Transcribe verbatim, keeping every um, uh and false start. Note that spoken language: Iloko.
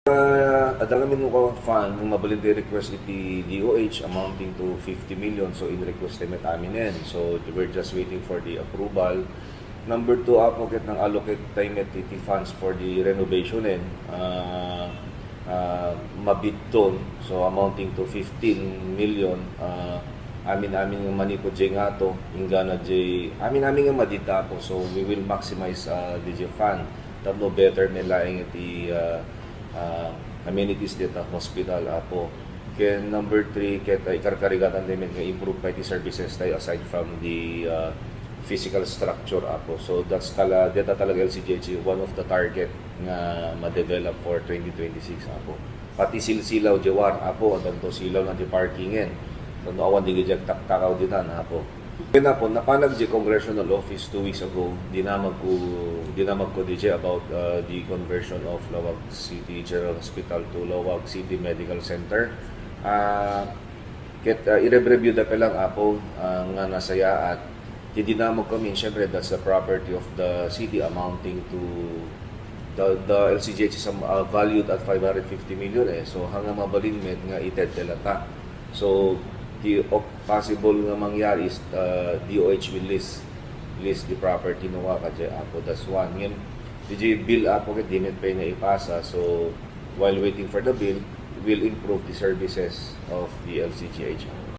Ah, adda ngamin nga fund nga mabalin ti request iti D O H amounting to fifty million. So, in-request tayo met aminen. So, we're just waiting for the approval. Number two, apo, ket nang-allocate tayo met iti funds for the renovation, eh. Ah, ah, mabidton. So, amounting to fifteen million. Ah, amin-amin nga manipud jay ngato, inggana jay, amin-amin nga madita, apo. So, we will maximize, ah, the fund. Tapno better met laeng iti, ah, ah, amenities dita hospital, apo. Ken number three, ket, ah, ikarkarigatan tayo met nga improve pay ti services tayo aside from the, ah, physical structure, apo. So that's tala-, dita talaga L C G H one of the target nga ma-develop for twenty twenty-six, apo. Pati silsilaw, jay war, apo, addanto silaw na ti parkingen. Tapno awan di jay agtaktakaw ditan, apo. Ken, apo, napanag jay congressional office two weeks ago, dinamagko, dinamagko di jay about, uh, the conversion of Laoag City General Hospital to Laoag City Medical Center. Ah, ket, ah, i-review da pa lang, apo, ah, nga nasayaat. Ti dinamagko amin, syempre, that's the property of the city amounting to the, the L C G H is, um, uh, valued at five hundred fifty million, eh. So, hanga mabalin met nga ited ta latta. So, the op-, possible nga mangyari is, uh, D O H will lease, lease the property no ka, apo, that's one. Ngem, di jay bill, apo, ket di met pay naipasa. So, while waiting for the bill, will improve the services of the L C G H.